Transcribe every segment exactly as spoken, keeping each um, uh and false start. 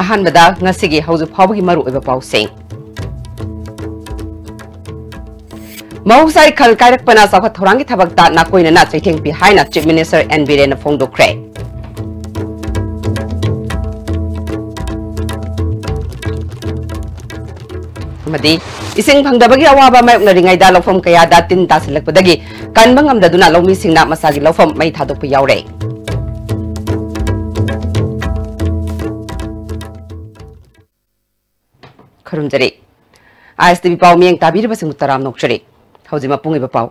ꯑꯍꯥꯟꯕꯗ ꯉꯁꯤꯒꯤ ꯍꯧꯖꯤꯛ ꯐꯥꯎꯕꯒꯤ ꯃꯔꯨꯑꯣꯏꯕ ꯄꯥꯎꯁꯤꯡ꯫ ꯃꯍꯧꯁꯥꯒꯤ ꯈꯜ ꯀꯥꯏꯔꯛꯄꯅ ꯆꯥꯎꯈꯠ ꯊꯧꯔꯥꯡꯒꯤ ꯊꯕꯛꯇ ꯅꯥꯀꯣꯏꯅꯅ ꯆꯩꯊꯦꯡ ꯄꯤ ꯍꯥꯏꯅ Chief Minister ꯑꯦꯟ ꯕꯤꯔꯦꯟꯅ ꯐꯣꯡꯗꯣꯛꯈ꯭ꯔꯦ꯫ ꯑꯃꯗꯤ ꯏꯁꯤꯡ ꯐꯪꯗꯕꯒꯤ ꯑꯋꯥꯕ ꯃꯥꯌꯣꯛꯅꯔꯤꯉꯩꯗ ꯂꯧꯐꯝ ꯀꯌꯥꯗ ꯇꯤꯟ ꯇꯥꯁꯤꯜꯂꯛꯄꯗꯒꯤ ꯀꯟꯕ ꯉꯝꯗꯗꯨꯅ ꯂꯧꯃꯤꯁꯤꯡꯅ ꯃꯁꯥꯒꯤ ꯂꯧꯐꯝ ꯃꯩ ꯊꯥꯗꯣꯛꯄ ꯌꯥꯎꯔꯦ꯫ ꯈꯨꯔꯨꯝꯖꯔꯤ꯫ ꯑꯥꯏ ꯑꯦꯁ ꯇꯤ ꯚꯤ ꯄꯥꯎ ꯃꯤꯠꯌꯦꯡ ꯇꯥꯕꯤꯔꯤꯕꯁꯤꯡꯕꯨ ꯇꯔꯥꯝꯅ ꯑꯣꯛꯆꯔꯤ꯫ ꯍꯧꯖꯤꯛ ꯃꯄꯨꯡ ꯑꯣꯏꯕ ꯄꯥꯎ꯫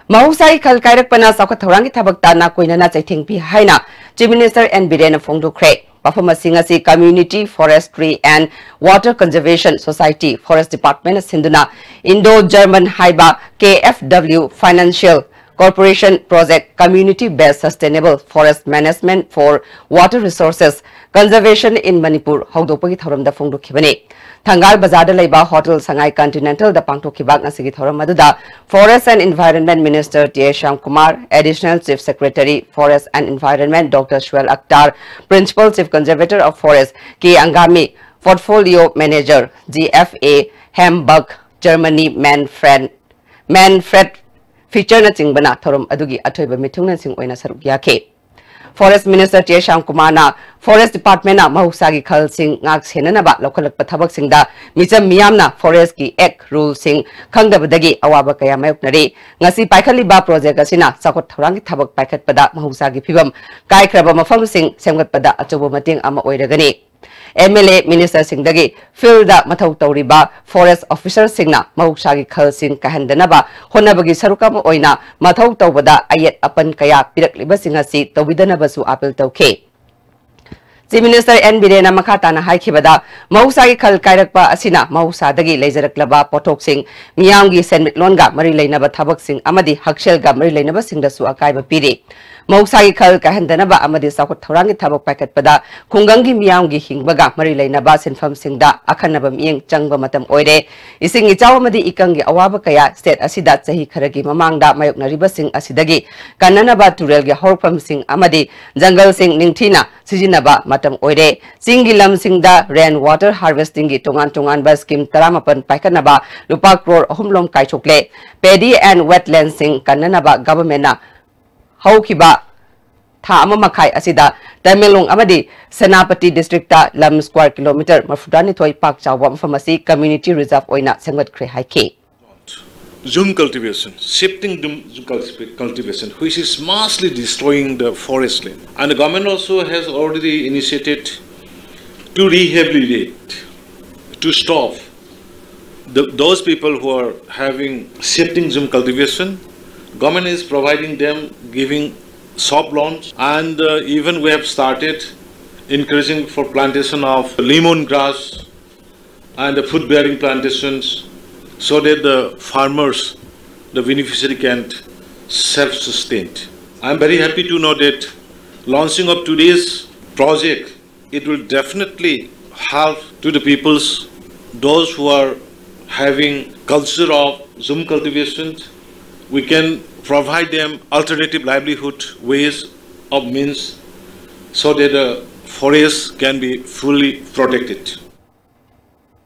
ꯃꯍꯧꯁꯥꯒꯤ ꯈꯜ ꯀꯥꯏꯔꯛꯄꯅ ꯆꯥꯎꯈꯠ ꯊꯧꯔꯥꯡꯒꯤ ꯊꯕꯛꯇ ꯅꯥꯀꯣꯏꯅꯅ ꯆꯩꯊꯦꯡ ꯄꯤ ꯍꯥꯏꯅ Chief Minister ꯑꯦꯟ ꯕꯤꯔꯦꯟꯅ ꯐꯣꯡꯗꯣꯛꯈ꯭ꯔꯦ꯫ ꯋꯥꯐꯝ ꯑꯁꯤ ꯉꯁꯤ Community Forestry and Water Conservation Society, Forest Department ꯅ ꯁꯤꯟꯗꯨꯅ Indo German ꯍꯥꯏꯕ K F W Financial Corporation Project Community Based Sustainable Forest Management for Water Resources Conservation in Manipur ꯍꯧꯗꯣꯛꯄꯒꯤ ꯊꯧꯔꯝꯗ ꯐꯣꯡꯗꯣꯛꯈꯤꯕꯅꯤ꯫ ꯊꯪꯒꯥꯜ ꯕꯖꯥꯔꯗ ꯂꯩꯕ ꯍꯣꯇꯦꯜ ꯁꯉꯥꯏ ꯀꯟꯇꯤꯅꯦꯟꯇꯦꯜꯗ ꯄꯥꯡꯊꯣꯛꯈꯤꯕ ꯉꯁꯤꯒꯤ ꯊꯧꯔꯝ ꯑꯗꯨꯗ Forest and Environment Minister T A Shyamkumar, Additional Chief Secretary Forest and Environment doctor Suhel Akhtar, Principal Chief Conservator of Forest K Angami, Portfolio Manager G F A Hamburg, Germany Manfred Manfred ꯐꯤꯆꯔꯅꯆꯤꯡꯕꯅ ꯊꯧꯔꯝ ꯑꯗꯨꯒꯤ ꯑꯊꯣꯏꯕ ꯃꯤꯊꯨꯡꯂꯦꯟꯁꯤꯡ ꯑꯣꯏꯅ ꯁꯔꯨꯛ ꯌꯥꯈꯤ꯫ Forest Minister ꯇꯤ ꯑꯦ ꯁ꯭ꯌꯥꯝꯀꯨꯃꯥꯔꯅ Forest Department ꯅ ꯃꯍꯧꯁꯥꯒꯤ ꯈꯜꯁꯤꯡ ꯉꯥꯛ ꯁꯦꯟꯅꯅꯕ ꯂꯧꯈꯠꯂꯛꯄ ꯊꯕꯛꯁꯤꯡꯗ ꯃꯤꯆꯝ ꯃꯤꯌꯥꯝꯅ Forest ꯀꯤ Act rule ꯁꯤꯡ ꯈꯪꯗꯕꯗꯒꯤ ꯑꯋꯥꯕ ꯀꯌꯥ ꯃꯥꯌꯣꯛꯅꯔꯤ꯫ ꯉꯁꯤ ꯄꯥꯏꯈꯠꯂꯤꯕ project ꯑꯁꯤꯅ ꯆꯥꯎꯈꯠ ꯊꯧꯔꯥꯡꯒꯤ ꯊꯕꯛ ꯄꯥꯏꯈꯠꯄꯗ ꯃꯍꯧꯁꯥꯒꯤ ꯐꯤꯕꯝ ꯀꯥꯏꯈ꯭ꯔꯕ ꯃꯐꯝꯁꯤꯡ ꯁꯦꯝꯒꯠꯄꯗ ꯑꯆꯧꯕ ꯃꯇꯦꯡ ꯑꯃ ꯑꯣꯏꯔꯒꯅꯤ꯫ ꯑꯦꯝ ꯑꯦꯜ ꯑꯦ, minister ꯁꯤꯡꯗꯒꯤ field ꯗ ꯃꯊꯧ ꯇꯧꯔꯤꯕ forest officer ꯁꯤꯡꯅ ꯃꯍꯧꯁꯥꯒꯤ ꯈꯜꯁꯤꯡ ꯀꯥꯏꯍꯟꯗꯅꯕ ꯍꯣꯠꯅꯕꯒꯤ ꯁꯔꯨꯛ ꯑꯃ ꯑꯣꯏꯅ ꯃꯊꯧ ꯇꯧꯕꯗ ꯑꯌꯦꯠ ꯑꯄꯟ ꯀꯌꯥ ꯄꯤꯔꯛꯂꯤꯕꯁꯤꯡ ꯑꯁꯤ ꯇꯧꯕꯤꯗꯅꯕꯁꯨ appeal ꯇꯧꯈꯤ꯫ Chief Minister N Birena ꯃꯈꯥ ꯇꯥꯅ ꯍꯥꯏꯈꯤꯕꯗ, ꯃꯍꯧꯁꯥꯒꯤ ꯈꯜ ꯀꯥꯏꯔꯛꯄ ꯑꯁꯤꯅ ꯃꯍꯧꯁꯥꯗꯒꯤ ꯂꯩꯖꯔꯛꯂꯕ ꯄꯣꯠꯊꯣꯛꯁꯤꯡ, ꯃꯤꯌꯥꯝꯒꯤ ꯁꯦꯟꯃꯤꯠꯂꯣꯟꯒ ꯃꯔꯤ ꯂꯩꯅꯕ ꯊꯕꯛꯁꯤꯡ ꯑꯃꯗꯤ ꯍꯛꯁꯦꯜꯒ ꯃꯔꯤ ꯂꯩꯅꯕꯁꯤꯡꯗꯁꯨ ꯑꯀꯥꯏꯕ ꯄꯤꯔꯤ꯫ ꯃꯍꯧꯁꯥꯒꯤ ꯈꯜ ꯀꯥꯏꯍꯟꯗꯅꯕ ꯑꯃꯗꯤ ꯆꯥꯎꯈꯠ ꯊꯧꯔꯥꯡꯒꯤ ꯊꯕꯛ ꯄꯥꯏꯈꯠꯄꯗ ꯈꯨꯡꯒꯪꯒꯤ ꯃꯤꯌꯥꯝꯒꯤ ꯍꯤꯡꯕꯒ ꯃꯔꯤ ꯂꯩꯅꯕ ꯁꯤꯟꯐꯝꯁꯤꯡꯗ ꯑꯈꯟꯅꯕ ꯃꯤꯠꯌꯦꯡ ꯆꯪꯕ ꯃꯇꯝ ꯑꯣꯏꯔꯦ꯫ ꯏꯁꯤꯡ ꯏꯆꯥꯎ ꯑꯃꯗꯤ ꯏꯀꯪꯒꯤ ꯑꯋꯥꯕ ꯀꯌꯥ state ꯑꯁꯤꯗ ꯆꯍꯤ ꯈꯔꯒꯤ ꯃꯃꯥꯡꯗ ꯃꯥꯌꯣꯛꯅꯔꯤꯕꯁꯤꯡ ꯑꯁꯤꯗꯒꯤ ꯀꯟꯅꯅꯕ ꯇꯨꯔꯦꯜꯒꯤ ꯍꯧꯔꯛꯐꯝꯁꯤꯡ ꯑꯃꯗꯤ ꯖꯪꯒꯜꯁꯤꯡ ꯅꯤꯡꯊꯤꯅ ꯁꯤꯖꯤꯟꯅꯕ ꯃꯇꯝ ꯑꯣꯏꯔꯦ꯫ ꯆꯤꯡꯒꯤ ꯂꯝꯁꯤꯡꯗ rain water harvestingꯒꯤ ꯇꯣꯉꯥꯟ ꯇꯣꯉꯥꯟꯕ scheme ꯇꯔꯥꯃꯥꯄꯟ ꯄꯥꯏꯈꯠꯅꯕ ꯂꯨꯄꯥ crore ꯑꯍꯨꯝ ꯂꯣꯝ ꯀꯥꯏꯊꯣꯛꯂꯦ꯫ Paddy and wetlandꯁꯤꯡ ꯀꯟꯅꯅꯕ governmentꯅ ꯍꯧꯈꯤꯕ ꯊꯥ ꯑꯃ ꯃꯈꯥꯏ ꯑꯁꯤꯗ ꯇꯃꯦꯡꯂꯣꯡ ꯑꯃꯗꯤ ꯁꯦꯅꯥꯄꯇꯤ districtꯇ ꯂꯝ square kilometre ꯃꯔꯐꯨꯇꯔꯥꯅꯤꯊꯣꯏ ꯄꯥꯛ ꯆꯥꯎꯕ ꯃꯐꯝ ꯑꯁꯤ community reserve ꯑꯣꯏꯅ ꯁꯦꯝꯒꯠꯈ꯭ꯔꯦ ꯍꯥꯏꯈꯤ꯫ Jhum cultivation, shifting jhum, jhum culti-, cultivation, which is massively destroying the forest land. And the government also has already initiated to rehabilitate, to stop the, those people who are having shifting jhum cultivation. Government is providing them, giving soft loans, and uh, even we have started encouraging for plantation of lemon grass and the food-bearing plantations, so that the farmers, the beneficiary can self-sustain. I'm very happy to know that launching of today's project, it will definitely help to the peoples, those who are having culture of jhum cultivation. We can provide them alternative livelihood ways of means so that the forest can be fully protected.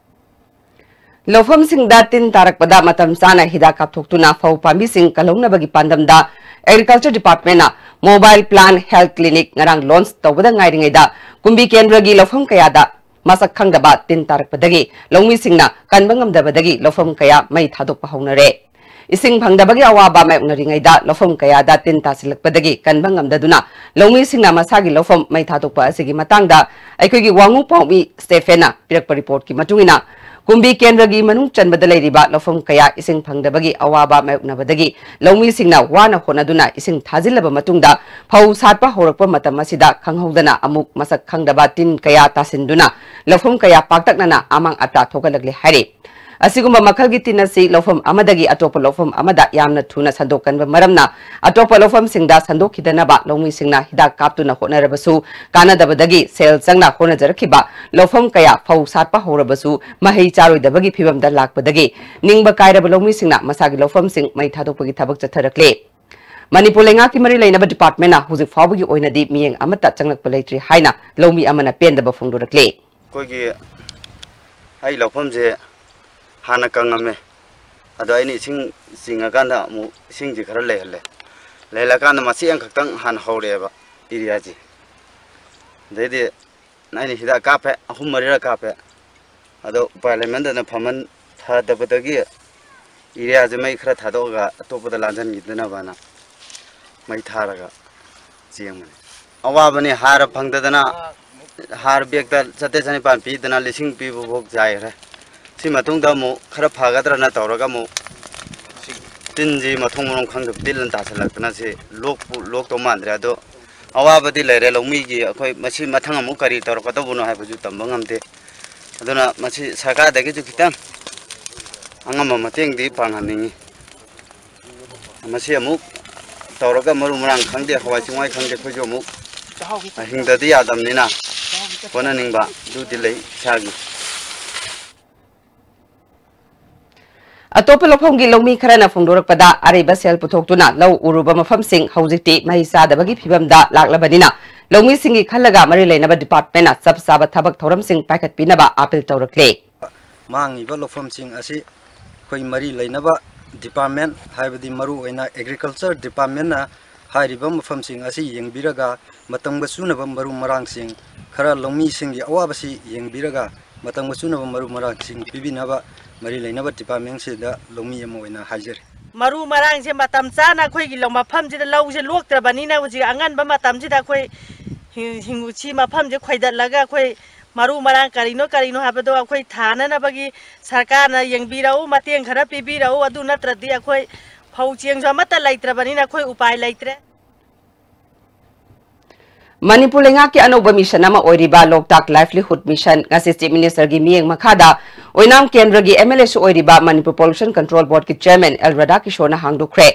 ꯂꯧꯐꯝꯁꯤꯡꯗ ꯇꯤꯟ ꯇꯥꯔꯛꯄꯗ ꯃꯇꯝ ꯆꯥꯅ ꯍꯤꯗꯥꯛ ꯀꯥꯞꯊꯣꯛꯇꯨꯅ ꯐꯧ ꯄꯥꯝꯕꯤꯁꯤꯡ ꯀꯜꯍꯧꯅꯕꯒꯤ ꯄꯥꯟꯗꯝꯗ Agriculture Departmentꯅ Mobile Plant Health Clinic ꯉꯔꯥꯡ launch ꯇꯧꯕꯗ ꯉꯥꯏꯔꯤꯉꯩꯗ ꯀꯨꯝꯕꯤ ꯀꯦꯟꯗ꯭ꯔꯒꯤ ꯂꯧꯐꯝ ꯀꯌꯥꯗ ꯃꯁꯛ ꯈꯪꯗꯕ ꯇꯤꯟ ꯇꯥꯔꯛꯄꯗꯒꯤ ꯂꯧꯃꯤꯁꯤꯡꯅ ꯀꯟꯕ ꯉꯝꯗꯕꯗꯒꯤ ꯂꯧꯐꯝ ꯀꯌꯥ ꯃꯩ ꯊꯥꯗꯣꯛꯄ ꯍꯧꯅꯔꯦ꯫ ꯏꯁꯤꯡ ꯐꯪꯗꯕꯒꯤ ꯑꯋꯥꯕ ꯃꯥꯌꯣꯛꯅꯔꯤꯉꯩꯗ ꯂꯧꯐꯝ ꯀꯌꯥꯗ ꯇꯤꯟ ꯇꯥꯁꯤꯜꯂꯛꯄꯗꯒꯤ ꯀꯟꯕ ꯉꯝꯗꯗꯨꯅ ꯂꯧꯃꯤꯁꯤꯡꯅ ꯃꯁꯥꯒꯤ ꯂꯧꯐꯝ ꯃꯩ ꯊꯥꯗꯣꯛꯄ ꯑꯁꯤꯒꯤ ꯃꯇꯥꯡꯗ ꯑꯩꯈꯣꯏꯒꯤ ꯋꯥꯉꯨ ꯄꯥꯎꯃꯤ Stephenꯅ ꯄꯤꯔꯛꯄ reportꯀꯤ ꯃꯇꯨꯡ ꯏꯟꯅ, ꯀꯨꯝꯕꯤ ꯀꯦꯟꯗ꯭ꯔꯒꯤ ꯃꯅꯨꯡ ꯆꯟꯕꯗ ꯂꯩꯔꯤꯕ ꯂꯧꯐꯝ ꯀꯌꯥ ꯏꯁꯤꯡ ꯐꯪꯗꯕꯒꯤ ꯑꯋꯥꯕ ꯃꯥꯌꯣꯛꯅꯕꯗꯒꯤ ꯂꯧꯃꯤꯁꯤꯡꯅ ꯋꯥꯅ ꯍꯣꯠꯅꯗꯨꯅ ꯏꯁꯤꯡ ꯊꯥꯖꯤꯜꯂꯕ ꯃꯇꯨꯡꯗ ꯐꯧ ꯁꯥꯠꯄ ꯍꯧꯔꯛꯄ ꯃꯇꯝ ꯑꯁꯤꯗ ꯈꯪꯍꯧꯗꯅ ꯑꯃꯨꯛ ꯃꯁꯛ ꯈꯪꯗꯕ ꯇꯤꯟ ꯀꯌꯥ ꯇꯥꯁꯤꯟꯗꯨꯅ ꯂꯧꯐꯝ ꯀꯌꯥ ꯄꯥꯛꯇꯛꯅꯅ ꯑꯃꯥꯡ ꯑꯇꯥ ꯊꯣꯛꯍꯜꯂꯛꯂꯦ ꯍꯥꯏꯔꯤ꯫ ꯑꯁꯤꯒꯨꯝꯕ ꯃꯈꯜꯒꯤ ꯇꯤꯟ ꯑꯁꯤ ꯂꯧꯐꯝ ꯑꯃꯗꯒꯤ ꯑꯇꯣꯞꯄ ꯂꯧꯐꯝ ꯑꯃꯗ ꯌꯥꯝꯅ ꯊꯨꯅ ꯁꯟꯗꯣꯛꯀꯟꯕ ꯃꯔꯝꯅ ꯑꯇꯣꯞꯄ ꯂꯧꯐꯝꯁꯤꯡꯗ ꯁꯟꯗꯣꯛꯈꯤꯗꯅꯕ ꯂꯧꯃꯤꯁꯤꯡꯅ ꯍꯤꯗꯥꯛ ꯀꯥꯞꯇꯨꯅ ꯍꯣꯠꯅꯔꯕꯁꯨ ꯀꯥꯟꯅꯗꯕꯗꯒꯤ ꯁꯦꯜ ꯆꯪꯅ ꯍꯣꯠꯅꯖꯔꯛꯈꯤꯕ ꯂꯧꯐꯝ ꯀꯌꯥ ꯐꯧ ꯁꯥꯠꯄ ꯍꯧꯔꯕꯁꯨ ꯃꯍꯩ ꯆꯥꯔꯣꯏꯗꯕꯒꯤ ꯐꯤꯚꯝꯗ ꯂꯥꯛꯄꯗꯒꯤ ꯅꯤꯡꯕ ꯀꯥꯏꯔꯕ ꯂꯧꯃꯤꯁꯤꯡꯅ ꯃꯁꯥꯒꯤ ꯂꯧꯐꯝꯁꯤꯡ ꯃꯩ ꯊꯥꯗꯣꯛꯄꯒꯤ ꯊꯕꯛ ꯆꯠꯊꯔꯛꯂꯦ꯫ ꯃꯅꯤꯄꯨꯔ ꯂꯩꯉꯥꯛꯀꯤ ꯃꯔꯤ ꯂꯩꯅꯕ ꯗꯤꯄꯥꯔꯠꯃꯦꯟꯅ ꯍꯧꯖꯤꯛ ꯐꯥꯎꯕꯒꯤ ꯑꯣꯏꯅꯗꯤ ꯃꯤꯠꯌꯦꯡ ꯑꯃꯠꯇ ꯆꯪꯂꯛꯄ ꯂꯩꯇ꯭ꯔꯤ ꯍꯥꯏꯅ ꯂꯧꯃꯤ ꯑꯃꯅ ꯄꯦꯟꯗꯕ ꯐꯣꯡꯗꯣꯔꯛꯂꯤ꯫ ꯑꯩꯈꯣꯏꯒꯤ ꯑꯩ ꯂꯧꯐꯝꯁꯦ ꯍꯥꯟꯅ ꯀꯪꯉꯝꯃꯦ, ꯑꯗꯣ ꯑꯩꯅ ꯏꯁꯤꯡ ꯆꯤꯡꯉꯀꯥꯟꯗ ꯑꯃꯨꯛ ꯏꯁꯤꯡꯁꯦ ꯈꯔ ꯂꯩꯍꯜꯂꯦ꯫ ꯂꯩꯍꯜꯂꯀꯥꯟꯗ ꯃꯆꯦꯠ ꯑꯃꯈꯛꯇꯪ ꯍꯥꯟꯅ ꯍꯧꯔꯛꯑꯦꯕ ꯑꯦꯔꯤꯌꯥꯁꯦ꯫ ꯑꯗꯩꯗꯤ ꯑꯩꯅ ꯍꯤꯗꯥꯛ ꯀꯥꯞꯄꯦ, ꯑꯍꯨꯝ ꯃꯔꯤꯔꯛ ꯀꯥꯞꯄꯦ꯫ ꯑꯗꯣ ꯎꯄꯥꯏ ꯂꯩꯃꯟꯗꯅ ꯐꯃꯟ ꯐꯗꯕꯗꯒꯤ ꯑꯦꯔꯤꯌꯥꯁꯦ ꯃꯩ ꯈꯔ ꯊꯥꯗꯣꯛꯑꯒ ꯑꯇꯣꯞꯄꯗ ꯂꯥꯟꯁꯤꯟꯈꯤꯗꯅꯕꯅ ꯃꯩ ꯊꯥꯔꯒ ꯆꯦꯟꯕꯅꯤ꯫ ꯑꯋꯥꯕꯅꯤ, ꯍꯥꯔ ꯐꯪꯗꯗꯅ, ꯍꯥꯔ ꯕꯦꯛꯇ ꯆꯥꯇ꯭ꯔꯦꯠ ꯆꯅꯤꯄꯥꯟ ꯄꯤꯗꯅ ꯂꯤꯁꯤꯡ ꯄꯤꯕ ꯐꯥꯎ ꯆꯥꯏꯈ꯭ꯔꯦ꯫ ꯁꯤ ꯃꯇꯨꯡꯗ ꯑꯃꯨꯛ ꯈꯔ ꯐꯒꯗ꯭ꯔꯅ ꯇꯧꯔꯒ ꯑꯃꯨꯛ ꯇꯤꯟꯁꯤ ꯃꯊꯣꯡ ꯃꯔꯝ ꯈꯪꯗꯕ ꯇꯤꯜꯂꯅ ꯇꯥꯁꯤꯜꯂꯛꯇꯅ ꯁꯤ ꯂꯣꯛꯄꯨ ꯂꯣꯛꯇꯧ ꯃꯥꯟꯗ꯭ꯔꯦ꯫ ꯑꯗꯣ ꯑꯋꯥꯕꯗꯤ ꯂꯩꯔꯦ ꯂꯧꯃꯤꯒꯤ꯫ ꯑꯩꯈꯣꯏ ꯃꯁꯤ ꯃꯊꯪ ꯑꯃꯨꯛ ꯀꯔꯤ ꯇꯧꯔꯛꯀꯗꯧꯕꯅꯣ ꯍꯥꯏꯕꯁꯨ ꯇꯝꯕ ꯉꯝꯗꯦ꯫ ꯑꯗꯨꯅ ꯃꯁꯤ ꯁꯔꯀꯥꯔꯗꯒꯤꯁꯨ ꯈꯤꯇꯪ ꯑꯉꯝꯕ ꯃꯇꯦꯡꯗꯤ ꯄꯥꯡꯍꯟꯅꯤꯡꯉꯤ꯫ ꯃꯁꯤ ꯑꯃꯨꯛ ꯇꯧꯔꯒ ꯃꯔꯨ ꯃꯔꯥꯡ ꯈꯪꯗꯦ, ꯍꯋꯥꯏ ꯆꯦꯡꯋꯥꯏ ꯈꯪꯗꯦ, ꯑꯩꯈꯣꯏꯁꯨ ꯑꯃꯨꯛ ꯍꯤꯡꯗꯗꯤ ꯌꯥꯗꯕꯅꯤꯅ ꯍꯣꯠꯅꯅꯤꯡꯕ ꯑꯗꯨꯗꯤ ꯂꯩ ꯏꯁꯥꯒꯤ꯫ ꯑꯇꯣꯞꯄ ꯂꯧꯐꯝꯒꯤ ꯂꯧꯃꯤ ꯈꯔꯅ ꯐꯣꯡꯗꯣꯔꯛꯄꯗ, ꯑꯔꯩꯕ ꯁꯦꯜ ꯄꯨꯊꯣꯛꯇꯨꯅ ꯂꯧ ꯎꯔꯨꯕ ꯃꯐꯝꯁꯤꯡ ꯍꯧꯖꯤꯛꯇꯤ ꯃꯍꯩ ꯆꯥꯗꯕꯒꯤ ꯐꯤꯕꯝꯗ ꯂꯥꯛꯂꯕꯅꯤꯅ, ꯂꯧꯃꯤꯁꯤꯡꯒꯤ ꯈꯜꯂꯒ ꯃꯔꯤ ꯂꯩꯅꯕ ꯗꯤꯄꯥꯔꯠꯃꯦꯟꯅ ꯆꯞ ꯆꯥꯕ ꯊꯕꯛ ꯊꯧꯔꯝꯁꯤꯡ ꯄꯥꯏꯈꯠꯄꯤꯅꯕ ꯑꯥꯄꯤꯜ ꯇꯧꯔꯛꯂꯦ꯫ ꯃꯥꯡꯉꯤꯕ ꯂꯧꯐꯝꯁꯤꯡ ꯑꯁꯤ ꯑꯩꯈꯣꯏ ꯃꯔꯤ ꯂꯩꯅꯕ ꯗꯤꯄꯥꯔꯠꯃꯦꯟ, ꯍꯥꯏꯕꯗꯤ ꯃꯔꯨꯑꯣꯏꯅ ꯑꯦꯒ꯭ꯔꯤꯀꯜꯆꯔ ꯗꯤꯄꯥꯔꯠꯃꯦꯟꯅ ꯍꯥꯏꯔꯤꯕ ꯃꯐꯝꯁꯤꯡ ꯑꯁꯤ ꯌꯦꯡꯕꯤꯔꯒ, ꯃꯇꯝꯒ ꯆꯨꯅꯕ ꯃꯔꯨ ꯃꯔꯥꯡꯁꯤꯡ, ꯈꯔ ꯂꯧꯃꯤꯁꯤꯡꯒꯤ ꯑꯋꯥꯕꯁꯤ ꯌꯦꯡꯕꯤꯔꯒ, ꯃꯇꯝꯒ ꯆꯨꯅꯕ ꯃꯔꯨ ꯃꯔꯥꯡꯁꯤꯡ ꯄꯤꯕꯤꯅꯕ ꯃꯔꯤ ꯂꯩꯅꯕ ꯗꯤꯄꯥꯔꯠꯃꯦꯟꯁꯤꯗ ꯂꯧꯃꯤ ꯑꯃ ꯑꯣꯏꯅ ꯍꯥꯏꯖꯔꯤ꯫ ꯃꯔꯨ ꯃꯔꯥꯡꯁꯦ ꯃꯇꯝ ꯆꯥꯅ ꯑꯩꯈꯣꯏꯒꯤ ꯂꯧ ꯃꯐꯝꯁꯤꯗ ꯂꯧꯁꯦ ꯂꯣꯛꯇ꯭ꯔꯕꯅꯤꯅ, ꯍꯧꯖꯤꯛ ꯑꯉꯟꯕ ꯃꯇꯝꯁꯤꯗ ꯑꯩꯈꯣꯏ ꯍꯤꯡ-, ꯍꯤꯡ-, ꯁꯤ ꯃꯐꯝꯁꯦ ꯈꯣꯏꯗꯠꯂꯒ ꯑꯩꯈꯣꯏ ꯃꯔꯨ ꯃꯔꯥꯡ ꯀꯔꯤꯅꯣ ꯀꯔꯤꯅꯣ ꯍꯥꯏꯕꯗꯣ ꯑꯩꯈꯣꯏ ꯊꯥꯅꯅꯕꯒꯤ ꯁꯔꯀꯥꯔꯅ ꯌꯦꯡꯕꯤꯔꯛꯎ, ꯃꯇꯦꯡ ꯈꯔ ꯄꯤꯕꯤꯔꯛꯎ꯫ ꯑꯗꯨ ꯅꯠꯇ꯭ꯔꯗꯤ ꯑꯩꯈꯣꯏ ꯐꯧ ꯆꯦꯡꯁꯨ ꯑꯃꯠꯇ ꯂꯩꯇ꯭ꯔꯕꯅꯤꯅ ꯑꯩꯈꯣꯏ ꯎꯄꯥꯏ ꯂꯩꯇ꯭ꯔꯦ꯫ ꯃꯅꯤꯄꯨꯔ ꯂꯩꯉꯥꯛꯀꯤ ꯑꯅꯧꯕ ꯃꯤꯁꯟ ꯑꯃ ꯑꯣꯏꯔꯤꯕ ꯂꯣꯛꯇꯥꯛ ꯂꯥꯏꯚꯂꯤꯍꯨꯗ ꯃꯤꯁꯟ ꯉꯁꯤ ꯆꯤꯐ ꯃꯤꯅꯤꯁꯇꯔꯒꯤ ꯃꯤꯠꯌꯦꯡ ꯃꯈꯥꯗ ꯑꯣꯏꯅꯥꯝ ꯀꯦꯟꯗ꯭ꯔꯒꯤ ꯑꯦꯝ ꯑꯦꯜ ꯑꯦꯁꯨ ꯑꯣꯏꯔꯤꯕ ꯃꯅꯤꯄꯨꯔ ꯄꯣꯂꯨꯁꯟ ꯀꯟꯇ꯭ꯔꯣꯜ ꯕꯣꯔꯗꯀꯤ ꯆꯦꯌꯔꯃꯦꯟ ꯑꯦꯜ ꯔꯥꯙꯥꯀꯤꯁꯣꯔꯅ ꯍꯥꯡꯗꯣꯛꯈ꯭ꯔꯦ꯫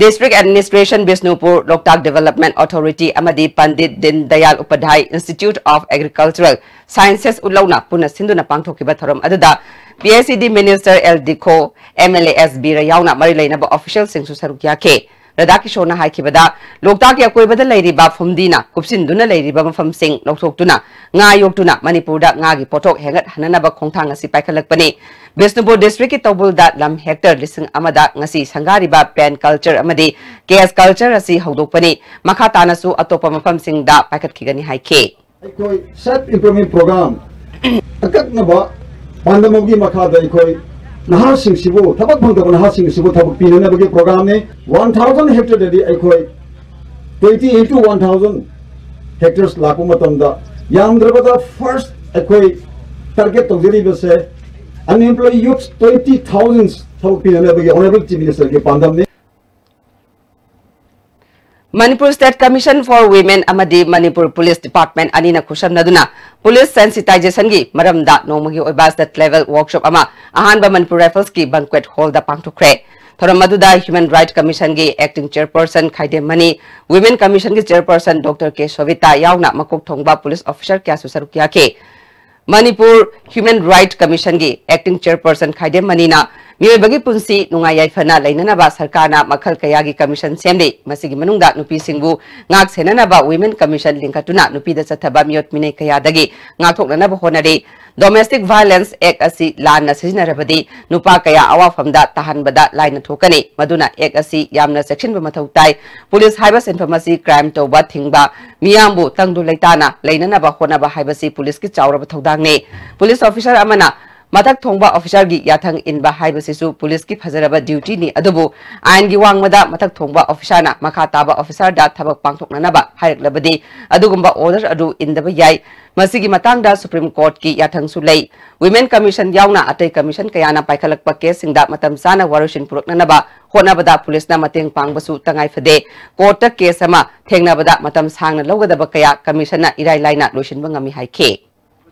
District administration Bishnupur, Loktak development authority ꯑꯃꯗꯤ Pandit Deen Dayal Upadhyay institute of agricultural sciences ꯎꯠꯂꯧꯅ ꯄꯨꯟꯅ ꯁꯤꯟꯗꯨꯅ ꯄꯥꯡꯊꯣꯛꯈꯤꯕ ꯊꯧꯔꯝ ꯑꯗꯨꯗ P H E D minister L Dikho, M L A S ꯕꯤꯔ ꯌꯥꯎꯅ ꯃꯔꯤ ꯂꯩꯅꯕ ꯑꯣꯐꯤꯁꯤꯌꯦꯜꯁꯤꯡꯁꯨ ꯁꯔꯨꯛ ꯌꯥꯈꯤ꯫ ꯔꯥꯙꯥꯀꯤꯁꯣꯔꯅ ꯍꯥꯏꯈꯤꯕꯗ, ꯂꯣꯛꯇꯥꯛꯀꯤ ꯑꯀꯣꯏꯕꯗ ꯂꯩꯔꯤꯕ ꯐꯨꯝꯗꯤꯅ ꯀꯨꯞꯁꯤꯟꯗꯨꯅ ꯂꯩꯔꯤꯕ ꯃꯐꯝꯁꯤꯡ ꯂꯧꯊꯣꯛꯇꯨꯅ ꯉꯥ ꯌꯣꯛꯇꯨꯅ ꯃꯅꯤꯄꯨꯔꯗ ꯉꯥꯒꯤ ꯄꯣꯠꯊꯣꯛ ꯍꯦꯟꯒꯠꯍꯟꯅꯅꯕ ꯈꯣꯡꯊꯥꯡ ꯑꯁꯤ ꯄꯥꯏꯈꯠꯂꯛꯄꯅꯤ꯫ ꯕꯤꯁꯅꯨꯄꯨꯔ ꯗꯤꯁꯇ꯭ꯔꯤꯛꯀꯤ ꯇꯧꯕꯨꯜꯗ ꯂꯝ ꯍꯦꯛꯇꯔ ꯂꯤꯁꯤꯡ ꯑꯃꯗ ꯉꯁꯤ ꯁꯪꯒꯥꯔꯤꯕ ꯄꯦꯟ ꯀꯜꯆꯔ ꯑꯃꯗꯤ ꯀꯦꯁ ꯀꯜꯆꯔ ꯑꯁꯤ ꯍꯧꯗꯣꯛꯄꯅꯤ꯫ ꯃꯈꯥ ꯇꯥꯅꯁꯨ ꯑꯇꯣꯞꯄ ꯃꯐꯝꯁꯤꯡꯗ ꯄꯥꯏꯈꯠꯈꯤꯒꯅꯤ ꯍꯥꯏꯈꯤ꯫ ꯑꯩꯈꯣꯏ ꯁꯦꯜꯐ ꯏꯝꯄ꯭ꯔꯨꯚꯃꯦꯟ ꯄ꯭ꯔꯣꯒ꯭ꯔꯥꯝ ꯑꯀꯛꯅꯕ ꯄꯥꯟꯗꯝ ꯑꯃꯒꯤ ꯃꯈꯥꯗ ꯑꯩꯈꯣꯏ ꯅꯍꯥꯁꯤꯡꯁꯤꯕꯨ, ꯊꯕꯛ ꯐꯪꯗꯕ ꯅꯍꯥꯁꯤꯡꯁꯤꯕꯨ ꯊꯕꯛ ꯄꯤꯅꯅꯕꯒꯤ ꯄ꯭ꯔꯣꯒ꯭ꯔꯥꯝꯅꯤ꯫ ꯋꯥꯟ ꯊꯥꯎꯖꯟ ꯍꯦꯛꯇꯔꯗꯗꯤ ꯑꯩꯈꯣꯏ twenty into one thousand hectares ꯂꯥꯛꯄ ꯃꯇꯝꯗ ꯌꯥꯝꯗ꯭ꯔꯕꯗ ꯐꯥꯔꯁ ꯑꯩꯈꯣꯏ ꯇꯥꯔꯒꯦꯠ ꯇꯧꯖꯔꯤꯕꯁꯦ unemployed youths twenty thousand ꯊꯕꯛ ꯄꯤꯅꯅꯕꯒꯤ ꯑꯣꯅꯔꯦꯕꯜ ꯆꯤꯐ ꯃꯤꯅꯤꯁꯇꯔꯒꯤ ꯄꯥꯟꯗꯝꯅꯤ꯫ Manipur state commission for women ꯑꯃꯗꯤ ꯃꯅꯤꯄꯨꯔ ꯄꯨꯂꯤꯁ ꯗꯤꯄꯥꯔꯠꯃꯦꯟ ꯑꯅꯤꯅ ꯈꯨꯠꯁꯝꯅꯗꯨꯅ ꯄꯨꯂꯤꯁ ꯁꯦꯟꯁꯤꯇꯥꯏꯖꯦꯁꯟꯒꯤ ꯃꯔꯝꯗ ꯅꯣꯡꯃꯒꯤ ꯑꯣꯏꯕ ꯁ꯭ꯇꯦꯠ ꯂꯦꯚꯦꯜ ꯋꯥꯔꯛꯁꯣꯞ ꯑꯃ ꯑꯍꯥꯟꯕ ꯃꯅꯤꯄꯨꯔ ꯔꯥꯏꯐꯜꯁꯀꯤ ꯕꯟꯀ꯭ꯋꯦꯠ ꯍꯣꯜꯗ ꯄꯥꯡꯊꯣꯛꯈ꯭ꯔꯦ꯫ ꯊꯧꯔꯝ ꯑꯗꯨꯗ ꯍ꯭ꯌꯨꯃꯦꯟ ꯔꯥꯏꯠ ꯀꯃꯤꯁꯟꯒꯤ acting chairperson Khaidem Mani, women ꯀꯃꯤꯁꯟꯒꯤ ꯆꯦꯌꯔꯄꯔꯁꯟ ꯗꯣꯛꯇꯔ ꯀꯦ ꯁꯣꯚꯤꯇꯥ ꯌꯥꯎꯅ ꯃꯀꯣꯛ ꯊꯣꯡꯕ ꯄꯨꯂꯤꯁ ꯑꯣꯐꯤꯁꯔ ꯀꯌꯥꯁꯨ ꯁꯔꯨꯛ ꯌꯥꯈꯤ꯫ ꯃꯅꯤꯄꯨꯔ ꯍ꯭ꯌꯨꯃꯦꯟ ꯔꯥꯏꯠ ꯀꯃꯤꯁꯟꯒꯤ ꯑꯦꯛꯇꯤꯡ ꯆꯦꯌꯔꯄꯔꯁꯟ ꯈꯥꯏꯗꯦꯝ ꯃꯅꯤꯅ ꯃꯤꯑꯣꯏꯕꯒꯤ ꯄꯨꯟꯁꯤ ꯅꯨꯡꯉꯥꯏ ꯌꯥꯏꯐꯅ ꯂꯩꯅꯅꯕ ꯁꯔꯀꯥꯔꯅ ꯃꯈꯜ ꯀꯌꯥꯒꯤ ꯀꯃꯤꯁꯟ ꯁꯦꯝꯂꯤ꯫ ꯃꯁꯤꯒꯤ ꯃꯅꯨꯡꯗ ꯅꯨꯄꯤꯁꯤꯡꯕꯨ ꯉꯥꯛ ꯁꯦꯟꯅꯅꯕ ꯋꯤꯃꯦꯟ ꯀꯃꯤꯁꯟ ꯂꯤꯡꯈꯠꯇꯨꯅ ꯅꯨꯄꯤꯗ ꯆꯠꯊꯕ ꯃꯤꯑꯣꯠ ꯃꯤꯅꯩ ꯀꯌꯥꯗꯒꯤ ꯉꯥꯛꯊꯣꯛꯅꯅꯕ ꯍꯣꯠꯅꯔꯤ꯫ ꯗꯣꯃꯦꯁꯇꯤꯛ ꯚꯥꯏꯑꯣꯂꯦꯟꯁ ꯑꯦꯛ ꯑꯁꯤ ꯂꯥꯟꯅ ꯁꯤꯖꯤꯟꯅꯔꯕꯗꯤ ꯅꯨꯄꯥ ꯀꯌꯥ ꯑꯋꯥꯐꯝꯗ ꯇꯥꯍꯟꯕꯗ ꯂꯥꯏꯅ ꯊꯣꯛꯀꯅꯤ꯫ ꯃꯗꯨꯅ ꯑꯦꯛ ꯑꯁꯤ ꯌꯥꯝꯅ ꯆꯦꯛꯁꯤꯟꯕ ꯃꯊꯧ ꯇꯥꯏ꯫ ꯄꯨꯂꯤꯁ ꯍꯥꯏꯕ ꯁꯤꯟꯐꯝ ꯑꯁꯤ ꯀ꯭ꯔꯥꯏꯝ ꯇꯧꯕ ꯊꯤꯡꯕ, ꯃꯤꯌꯥꯝꯕꯨ ꯇꯪꯗꯨ ꯂꯩꯇꯥꯅ ꯂꯩꯅꯅꯕ ꯍꯣꯠꯅꯕ ꯍꯥꯏꯕꯁꯤ ꯄꯨꯂꯤꯁꯀꯤ ꯆꯥꯎꯔꯕ ꯊꯧꯗꯥꯡꯅꯤ꯫ ꯄꯨꯂꯤꯁ ꯑꯣꯐꯤꯁꯔ ꯑꯃꯅ ꯃꯊꯛ ꯊꯣꯡꯕ ꯑꯣꯐꯤꯁꯥꯔꯒꯤ ꯌꯥꯊꯪ ꯏꯟꯕ ꯍꯥꯏꯕꯁꯤꯁꯨ ꯄꯨꯂꯤꯁꯀꯤ ꯐꯖꯔꯕ ꯗ꯭ꯌꯨꯇꯤꯅꯤ, ꯑꯗꯨꯕꯨ ꯑꯥꯏꯟꯒꯤ ꯋꯥꯡꯃꯗ ꯃꯊꯛ ꯊꯣꯡꯕ ꯑꯣꯐꯤꯁꯥꯔꯅ ꯃꯈꯥ ꯇꯥꯕ ꯑꯣꯐꯤꯁꯥꯔꯗ ꯊꯕꯛ ꯄꯥꯡꯊꯣꯛꯅꯅꯕ ꯍꯥꯏꯔꯛꯂꯕꯗꯤ ꯑꯗꯨꯒꯨꯝꯕ ꯑꯣꯔꯗꯔ ꯑꯗꯨ ꯏꯟꯗꯕ ꯌꯥꯏ꯫ ꯃꯁꯤꯒꯤ ꯃꯇꯥꯡꯗ ꯁꯨꯄ꯭ꯔꯤꯝ ꯀꯣꯔꯠꯀꯤ ꯌꯥꯊꯪꯁꯨ ꯂꯩ꯫ ꯋꯤꯃꯦꯟ ꯀꯃꯤꯁꯟ ꯌꯥꯎꯅ ꯑꯇꯩ ꯀꯃꯤꯁꯟ ꯀꯌꯥꯅ ꯄꯥꯏꯈꯠꯂꯛꯄ ꯀꯦꯁꯁꯤꯡꯗ ꯃꯇꯝ ꯆꯥꯅ ꯋꯥꯔꯣꯏꯁꯤꯟ ꯄꯨꯔꯛꯅꯅꯕ ꯍꯣꯠꯅꯕꯗ ꯄꯨꯂꯤꯁꯅ ꯃꯇꯦꯡ ꯄꯥꯡꯕꯁꯨ ꯇꯉꯥꯏ ꯐꯗꯦ꯫ ꯀꯣꯔꯠꯇ ꯀꯦꯁ ꯑꯃ ꯊꯦꯡꯅꯕꯗ ꯃꯇꯝ ꯁꯥꯡꯅ ꯂꯧꯒꯗꯕ ꯀꯌꯥ ꯀꯃꯤꯁꯟꯅ ꯏꯔꯥꯏ ꯂꯥꯏꯅ ꯂꯣꯏꯁꯤꯟꯕ ꯉꯝꯃꯤ ꯍꯥꯏꯈꯤ꯫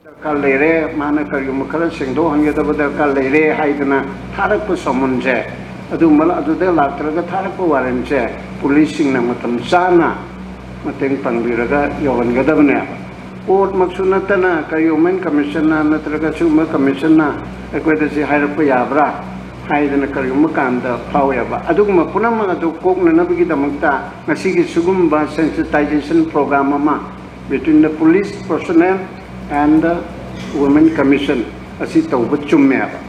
ꯗꯔꯀꯥꯔ ꯂꯩꯔꯦ, ꯃꯥꯅ ꯀꯔꯤꯒꯨꯝꯕ ꯈꯔ ꯁꯦꯡꯗꯣꯛꯍꯟꯒꯗꯕ ꯗꯔꯀꯥꯔ ꯂꯩꯔꯦ ꯍꯥꯏꯗꯅ ꯊꯥꯔꯛꯄ ꯁꯃꯟꯁꯦ, ꯑꯗꯨꯒꯨꯝꯕ ꯑꯗꯨꯗ ꯂꯥꯛꯇ꯭ꯔꯒ ꯊꯥꯔꯛꯄ ꯋꯥꯔꯦꯟꯁꯦ ꯄꯨꯂꯤꯁꯁꯤꯡꯅ ꯃꯇꯝ ꯆꯥꯅ ꯃꯇꯦꯡ ꯄꯥꯡꯕꯤꯔꯒ ꯌꯧꯍꯟꯒꯗꯕꯅꯦꯕ꯫ ꯀꯣꯔꯠꯃꯛꯁꯨ ꯅꯠꯇꯅ ꯀꯔꯤ ꯋꯨꯃꯦꯟ ꯀꯃꯤꯁꯟꯅ ꯅꯠꯇ꯭ꯔꯒ ꯁꯤꯒꯨꯝꯕ ꯀꯃꯤꯁꯟꯅ ꯑꯩꯈꯣꯏꯗ ꯁꯤ ꯍꯥꯏꯔꯛꯄ ꯌꯥꯕ꯭ꯔꯥ ꯍꯥꯏꯗꯅ ꯀꯔꯤꯒꯨꯝꯕ ꯀꯥꯟꯗ ꯐꯥꯎꯋꯦꯕ꯫ ꯑꯗꯨꯒꯨꯝꯕ ꯄꯨꯝꯅꯃꯛ ꯑꯗꯨ ꯀꯣꯛꯅꯅꯕꯒꯤꯗꯃꯛꯇ ꯉꯁꯤꯒꯤ ꯁꯤꯒꯨꯝꯕ sensitization program ꯑꯃ between the police personnel and the women commission ꯑꯁꯤ ꯇꯧꯕ ꯆꯨꯝꯃꯦꯕ꯫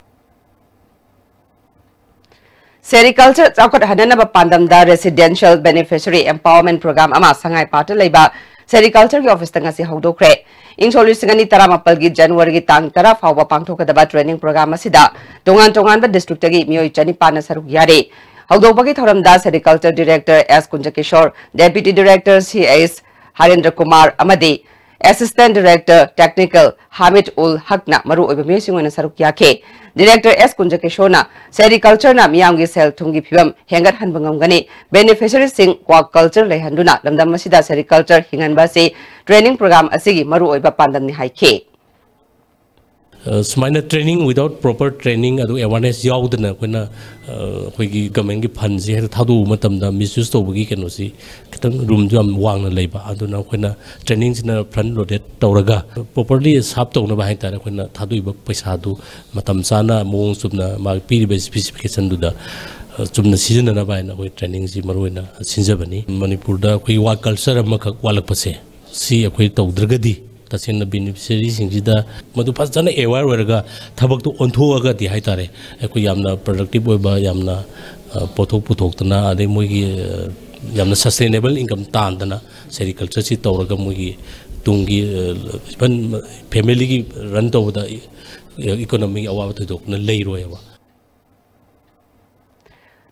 ꯁꯦꯔꯤꯀꯜꯆꯔ ꯆꯥꯎꯈꯠꯍꯟꯅꯅꯕ ꯄꯥꯟꯗꯝꯗ Residential Beneficiary Empowerment Program ꯑꯃ ꯁꯉꯥꯏ ꯄꯥꯠꯇ ꯂꯩꯕ ꯁꯦꯔꯤꯀꯜꯆꯔꯒꯤ ꯑꯣꯐꯤꯁꯇ ꯉꯁꯤ ꯍꯧꯗꯣꯛꯈ꯭ꯔꯦ꯫ ꯏꯪ ꯁꯣꯛ ꯂꯤꯁꯤꯡ ꯑꯅꯤ ꯇꯔꯥꯃꯥꯄꯜꯒꯤ ꯖꯅꯋꯥꯔꯤꯒꯤ ꯇꯥꯡ ꯇꯔꯥ ꯐꯥꯎꯕ ꯄꯥꯡꯊꯣꯛꯀꯗꯕ training program ꯑꯁꯤꯗ ꯇꯣꯉꯥꯟ ꯇꯣꯉꯥꯟꯕ districtꯇꯒꯤ ꯃꯤꯑꯣꯏ ꯆꯅꯤꯄꯥꯟꯅ ꯁꯔꯨꯛ ꯌꯥꯔꯤ꯫ ꯍꯧꯗꯣꯛꯄꯒꯤ ꯊꯧꯔꯝꯗ Sericulture Director S ꯀꯨꯟꯖꯀꯤꯁꯣꯔ, Deputy Director C H ꯍꯔꯦꯟꯗ꯭ꯔ Kumar ꯑꯃꯗꯤ Assistant Director Technical ꯍꯥꯃꯤꯗ ꯎꯜ ꯍꯛꯅ ꯃꯔꯨꯑꯣꯏꯕ ꯃꯤꯑꯣꯏꯁꯤꯡ ꯑꯣꯏꯅ ꯁꯔꯨꯛ ꯌꯥꯈꯤ꯫ Director S ꯀꯨꯟꯖꯀꯤꯁꯣꯔꯅ sericultureꯅ ꯃꯤꯌꯥꯝꯒꯤ ꯁꯦꯜ ꯊꯨꯝꯒꯤ ꯐꯤꯕꯝ ꯍꯦꯟꯒꯠꯍꯟꯕ ꯉꯝꯒꯅꯤ, beneficiaryꯁꯤꯡ ꯀ꯭ꯋꯥꯛ culture ꯂꯩꯍꯟꯗꯨꯅ ꯂꯝꯗꯝ ꯑꯁꯤꯗ sericulture ꯍꯤꯡꯍꯟꯕ ꯑꯁꯤ training program ꯑꯁꯤꯒꯤ ꯃꯔꯨꯑꯣꯏꯕ ꯄꯥꯟꯗꯝꯅꯤ ꯍꯥꯏꯈꯤ꯫ ꯑ, ꯁꯨꯃꯥꯏꯅ training without proper training ꯑꯗꯨ awareness ꯌꯥꯎꯗꯅ ꯑꯩꯈꯣꯏꯅ, ꯑ, ꯑꯩꯈꯣꯏꯒꯤ governmentꯀꯤ fundꯁꯦ ꯍꯦꯛꯇ ꯊꯥꯗꯣꯛꯎꯕ ꯃꯇꯝꯗ misuse ꯇꯧꯕꯒꯤ ꯀꯩꯅꯣꯁꯤ ꯈꯤꯇꯪ roomꯗꯨ ꯌꯥꯝ ꯋꯥꯡꯅ ꯂꯩꯕ꯫ ꯑꯗꯨꯅ ꯑꯩꯈꯣꯏꯅ trainingꯁꯤꯅ front loaded ꯇꯧꯔꯒ properly serve ꯇꯧꯅꯕ ꯍꯥꯏꯇꯥꯔꯦ, ꯑꯩꯈꯣꯏꯅ ꯊꯥꯗꯣꯛꯏꯕ ꯄꯩꯁꯥꯗꯨ ꯃꯇꯝ ꯆꯥꯅ ꯃꯑꯣꯡ ꯆꯨꯝꯅ ꯃꯥꯒꯤ ꯄꯤꯔꯤꯕ specificationꯗꯨꯗ, ꯑ, ꯆꯨꯝꯅ ꯁꯤꯖꯤꯟꯅꯅꯕ ꯍꯥꯏꯅ ꯑꯩꯈꯣꯏ trainingꯁꯤ ꯃꯔꯨꯑꯣꯏꯅ ꯁꯤꯟꯖꯕꯅꯤ꯫ ꯃꯅꯤꯄꯨꯔꯗ ꯑꯩꯈꯣꯏ ꯋꯥ culture ꯑꯃꯈꯛ ꯋꯥꯠꯂꯛꯄꯁꯦ ꯁꯤ ꯑꯩꯈꯣꯏ ꯇꯧꯗ꯭ꯔꯒꯗꯤ ꯇꯁꯦꯡꯅ beneficiaryꯁꯤꯡꯁꯤꯗ ꯃꯗꯨ ꯐꯖꯅ aware ꯑꯣꯏꯔꯒ ꯊꯕꯛꯇꯨ ꯑꯣꯟꯊꯣꯛꯑꯒꯗꯤ ꯍꯥꯏꯇꯥꯔꯦ, ꯑꯩꯈꯣꯏ ꯌꯥꯝꯅ productive ꯑꯣꯏꯕ, ꯌꯥꯝꯅ, ꯑ, ꯄꯣꯠꯊꯣꯛ ꯄꯨꯊꯣꯛꯇꯅ, ꯑꯗꯩ ꯃꯣꯏꯒꯤ, ꯑ, ꯌꯥꯝꯅ sustainable income ꯇꯥꯟꯗꯅ sericultureꯁꯤ ꯇꯧꯔꯒ ꯃꯣꯏꯒꯤ ꯇꯨꯡꯒꯤ, ꯑ, even familyꯒꯤ run ꯇꯧꯕꯗ ꯏꯀꯣꯅꯣꯃꯤꯒꯤ ꯑꯋꯥꯕ ꯊꯣꯏꯗꯣꯛꯅ ꯂꯩꯔꯣꯏꯕ꯫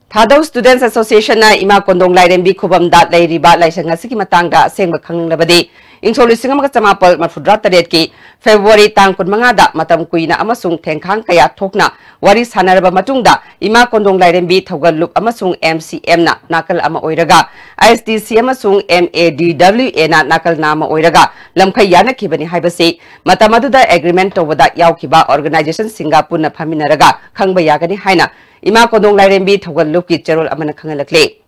ꯊꯥꯗꯧ Students Association ꯅ ꯏꯃꯥ ꯀꯣꯟꯗꯣꯡ ꯂꯥꯏꯔꯦꯝꯕꯤ ꯈꯨꯕꯝꯗ ꯂꯩꯔꯤꯕ ꯂꯥꯏꯁꯪ ꯑꯁꯤꯒꯤ ꯃꯇꯥꯡꯗ ꯑꯁꯦꯡꯕ ꯈꯪꯅꯤꯡꯂꯕꯗꯤ, ꯏꯪ ꯁꯣꯛ ꯂꯤꯁꯤꯡ ꯑꯃꯒ ꯆꯃꯥꯄꯜ ꯃꯔꯐꯨꯇꯔꯥ ꯇꯔꯦꯠꯀꯤ ꯐꯦꯕ꯭ꯔꯨꯋꯥꯔꯤ ꯇꯥꯡ ꯀꯨꯟꯃꯉꯥꯗ ꯃꯇꯝ ꯀꯨꯏꯅ ꯑꯃꯁꯨꯡ ꯊꯦꯡꯈꯥꯡ ꯀꯌꯥ ꯊꯣꯛꯅ ꯋꯥꯔꯤ ꯁꯥꯅꯔꯕ ꯃꯇꯨꯡꯗ, ꯏꯃꯥ ꯀꯣꯟꯗꯣꯡ ꯂꯥꯏꯔꯦꯝꯕꯤ ꯊꯧꯒꯜ ꯂꯨꯞ ꯑꯃꯁꯨꯡ M C M ꯅ ꯅꯥꯀꯜ ꯑꯃ ꯑꯣꯏꯔꯒ, I S D C ꯑꯃꯁꯨꯡ M A D W A ꯅ ꯅꯥꯀꯜ ꯅꯥꯝꯃ ꯑꯣꯏꯔꯒ ꯂꯝꯈꯩ ꯌꯥꯅꯈꯤꯕꯅꯤ ꯍꯥꯏꯕꯁꯤ ꯃꯇꯝ ꯑꯗꯨꯗ agreement ꯇꯧꯕꯗ ꯌꯥꯎꯈꯤꯕ organization ꯁꯤꯡꯒ ꯄꯨꯟꯅ ꯐꯝꯃꯤꯟꯅꯔꯒ ꯈꯪꯕ ꯌꯥꯒꯅꯤ ꯍꯥꯏꯅ ꯏꯃꯥ ꯀꯣꯟꯗꯣꯡ ꯂꯥꯏꯔꯦꯝꯕꯤ ꯊꯧꯒꯜ ꯂꯨꯞꯀꯤ ꯆꯦꯔꯣꯜ ꯑꯃꯅ ꯈꯪꯍꯜꯂꯛꯂꯤ꯫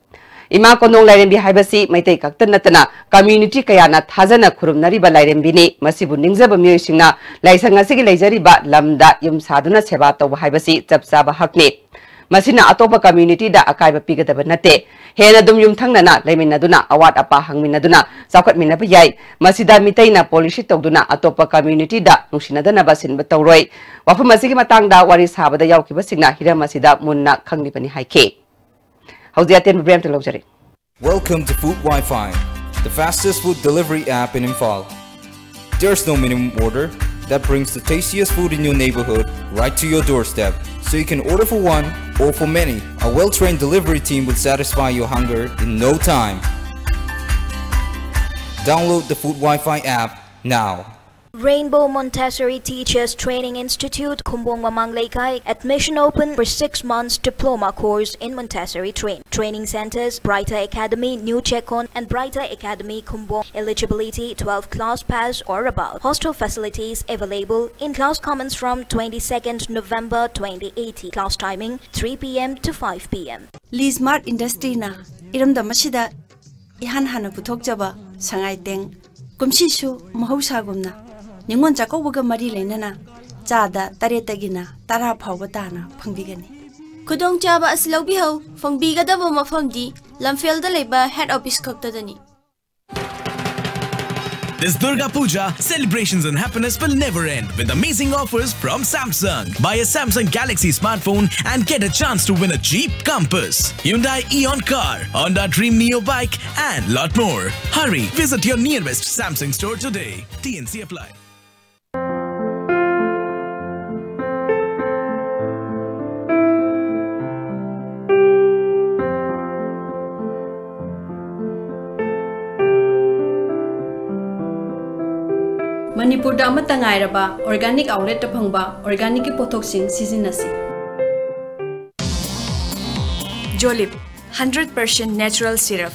ꯏꯃꯥ ꯀꯣꯟꯗꯣꯡ ꯂꯥꯏꯔꯦꯝꯕꯤ ꯍꯥꯏꯕꯁꯤ ꯃꯩꯇꯩ ꯈꯛꯇ ꯅꯠꯇꯅ community ꯀꯌꯥꯅ ꯊꯥꯖꯅ ꯈꯨꯔꯨꯝꯅꯔꯤꯕ ꯂꯥꯏꯔꯦꯝꯕꯤꯅꯤ꯫ ꯃꯁꯤꯕꯨ ꯅꯤꯡꯖꯕ ꯃꯤꯑꯣꯏꯁꯤꯡꯅ ꯂꯥꯏꯁꯪ ꯑꯁꯤꯒꯤ ꯂꯩꯖꯔꯤꯕ ꯂꯝꯗ ꯌꯨꯝ ꯁꯥꯗꯨꯅ ꯁꯦꯕꯥ ꯇꯧꯕ ꯍꯥꯏꯕꯁꯤ ꯆꯞ ꯆꯥꯕ ꯍꯛꯅꯤ꯫ ꯃꯁꯤꯅ ꯑꯇꯣꯞꯄ community ꯗ ꯑꯀꯥꯏꯕ ꯄꯤꯒꯗꯕ ꯅꯠꯇꯦ꯫ ꯍꯦꯟꯅ ꯑꯗꯨꯝ ꯌꯨꯝꯊꯪꯅꯅ ꯂꯩꯃꯤꯟꯅꯗꯨꯅ, ꯑꯋꯥꯠ ꯑꯄꯥ ꯍꯪꯃꯤꯟꯅꯗꯨꯅ ꯆꯥꯎꯈꯠꯃꯤꯟꯅꯕ ꯌꯥꯏ꯫ ꯃꯁꯤꯗ ꯃꯤꯇꯩꯅ policy ꯇꯧꯗꯨꯅ ꯑꯇꯣꯞꯄ community ꯗ ꯅꯨꯡꯁꯤꯅꯗꯅꯕ ꯁꯤꯟꯕ ꯇꯧꯔꯣꯏ꯫ ꯋꯥꯐꯝ ꯑꯁꯤꯒꯤ ꯃꯇꯥꯡꯗ ꯋꯥꯔꯤ ꯁꯥꯕꯗ ꯌꯥꯎꯈꯤꯕꯁꯤꯡꯅ ꯍꯤꯔꯝ ꯑꯁꯤꯗ ꯃꯨꯟꯅ ꯈꯪꯂꯤꯕꯅꯤ ꯍꯥꯏꯈꯤ꯫ ꯍꯧꯖꯤꯛ ꯑꯇꯦꯟꯕ ꯕ꯭ꯔꯦꯛ ꯑꯝꯇ ꯂꯧꯖꯔꯤ꯫ Welcome to Food Wi-Fi, the fastest food delivery app in Imphal. There's no minimum order that brings the tastiest food in your neighborhood right to your doorstep. So you can order for one or for many. A well-trained delivery team will satisfy your hunger in no time. Download the Food Wi-Fi app now. Rainbow Montessori Teachers Training Institute, Khumbong Mamang Leikai. Admission open for six months diploma course in Montessori train. Training centers, Brighter Academy, New Chekon, and Brighter Academy, Khumbong. Eligibility, twelve class pass or above. Hostel facilities available. In-class comments from twenty-second November twenty eighteen. Class timing, three P M to five P M. Lee Smart Industry ꯅ ꯏꯔꯝꯗꯝ ꯑꯁꯤꯗ ꯏꯍꯥꯟ ꯍꯥꯟꯅ ꯄꯨꯊꯣꯛꯆꯕ ꯁꯉꯥꯏ ꯇꯦꯡ, ꯀꯨꯝꯁꯤꯁꯨ ꯃꯍꯧꯁꯥꯒꯨꯝꯅ ꯅꯤꯉꯣꯜ ꯆꯥꯛꯀꯧꯕꯒ ꯃꯔꯤ ꯂꯩꯅꯅ ꯆꯥꯗ ꯇꯔꯦꯠꯇꯒꯤꯅ ꯇꯔꯥ ꯐꯥꯎꯕ ꯇꯥꯅ ꯐꯪꯕꯤꯒꯅꯤ꯫ ꯈꯨꯗꯣꯡꯆꯥꯕ ꯑꯁꯤ ꯂꯧꯕꯤꯍꯧ꯫ ꯐꯪꯕꯤꯒꯗꯕ ꯃꯐꯝꯗꯤ ꯂꯝꯐꯦꯜꯗ ꯂꯩꯕ head office ꯈꯛꯇꯗꯅꯤ꯫ This Durga Puja, celebrations and happiness will never end with amazing offers from Samsung. Buy a Samsung Galaxy smartphone and get a chance to win a Jeep Compass, Hyundai Eon car, Honda Dream Neo bike, and lot more. Hurry, visit your nearest Samsung store today. T N C apply. ꯃꯅꯤꯄꯨꯔꯗ ꯑꯃꯠꯇ ꯉꯥꯏꯔꯕ organic outletꯇ ꯐꯪꯕ organicꯀꯤ ꯄꯣꯠꯊꯣꯛꯁꯤꯡ ꯁꯤꯖꯤꯟꯅꯁꯤ꯫ Jolib, hundred percent natural syrup